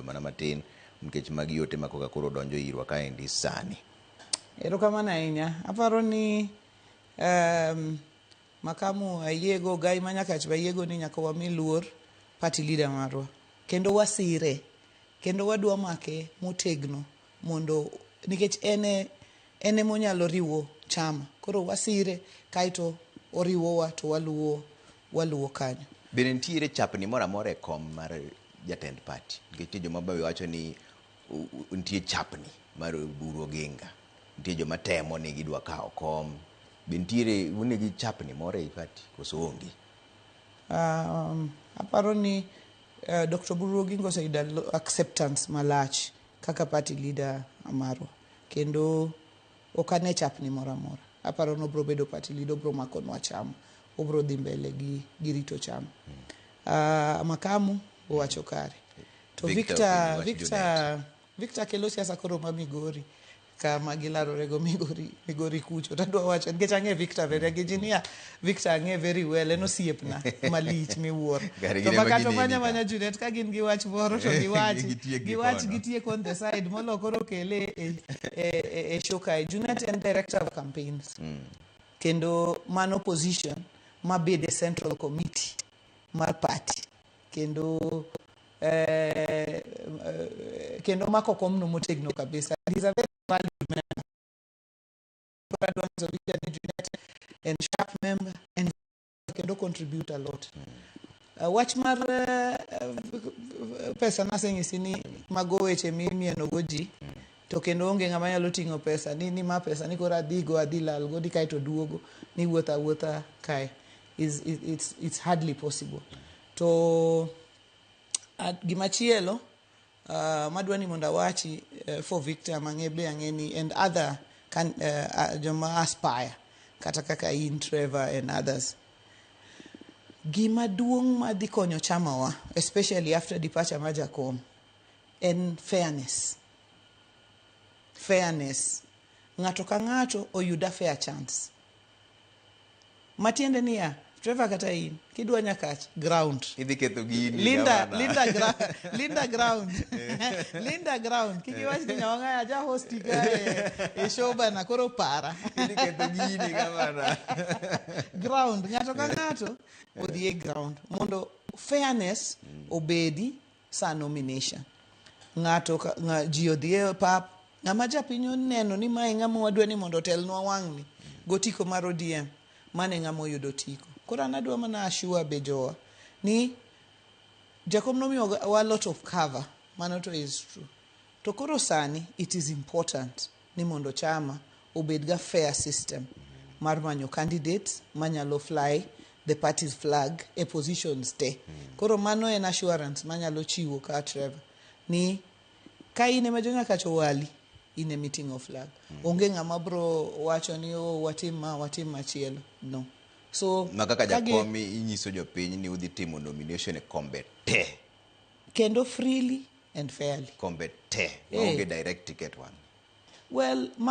Mana matin nikech magi yote ma koka koro donjo irwa kaendi sani. Erokamano ahinya. Aparo ni makamu ayiego gai ma Nyakach be ayiego ni nyaka wami luor party leader marwa. Kendo wasire. Kendo wadwa make motegno mondo nikech ene en emonyalo riwo chama. Koro wasire kaeto oriwowa to waluwo kanyo. Bende nitiere chapni moro amora e kom mar jatend party? Nikech nitie joma be wacho ni nitie chapni mar Oburu Oginga. Nitie joma temo ni gidwa kawo kom. Be nitiere un gi chapni moro ei party koso onge? Aparo ni Dr. Oburu Oginga oseyudo acceptance malach kaka party leader marwa. Kendo ok ane chapni moro amora. Aparo ni obiro bedo party leader, obiro makonwa chama. Obiro dhi mbele gi rito chama. Makamu owacho kare. To Victor Victor, openjo wach. Victor kelo siasa koro ma Migori kama gilarore go Migori, Migori kucho. Tadwa wacho nikech ang'e Victor very engineer Victor ang'e very well, en osiepna malich miwuoro. Kare To gin ema makato gineni manya ka. Manya Juliet ka gin gi wach moro to giwachi Gitiek gi giwach kono. Gitiek on the side molo koro kele e show kae. Juliet en director of campaigns. Kendo mano position mabede central committee mar party. Kendo mako komno motegno kabisa. He's a very valued member. Koro adwa nyiso Victor ni Juliet en sharp member and kendo contribute a lot. Wach mar pesa naseng'isi ni mago weche mimieno go ji to kendo onge ng'ama nyalo ting'o pesa ni ma pesa ni koro adhigo adhi lalgo ni kaeto duogo ni wuotho awuotha kae is it's hardly possible. To gimachielo madwa ni mondo awachi for Victor mang'e be ang'e ni and other kan, joma aspire kata kaka in Trevor and others, gima duong' madhi konyo chamawa, especially after departure mar jakom, en fairness. Fairness, ng'ato ka ng'ato oyud a fair chance, matiende niya, Trevor kata in kidwa Nyakach ground Idhi ketho gini. Linda, Gavana. Linda, Linda ground, Linda ground. Kik iwach ni nyawang'aya ja hosti ka e show bana koro para. Idhi ketho gini, gavana. Ground, ng'ato ka ng'ato odhi e ground mondo fairness obedi sa nomination. Ng'ato ji odhi e pap, ng'ama japiny oneno ni mae ng'ama wadwa ni mondo otelnwa wang'ni gotiko mar ODM, mane ng'ama oyudo otiko. Koro an adwa mana assure be jowa ni jakom nomiyo wa lot of cover, mano to is true. To koro sani it is important ni mondo chama obed ga fair system mar manyo candidates manyalo fly the party's flag e positions te. Koro mano en assurance manyalo chiwo ka Trevor ni ka in ema jonyakach owali in e miting'o flag, onge ng'ama bro wacho ni, "Oh, watim ma, watim machielo." No, so Ma kaka jakom inyiso jopiny ni udhi timo nomination e kombe te. Kendo freely and fairly. Kombe te. Maonge direct ticket one. Well, ma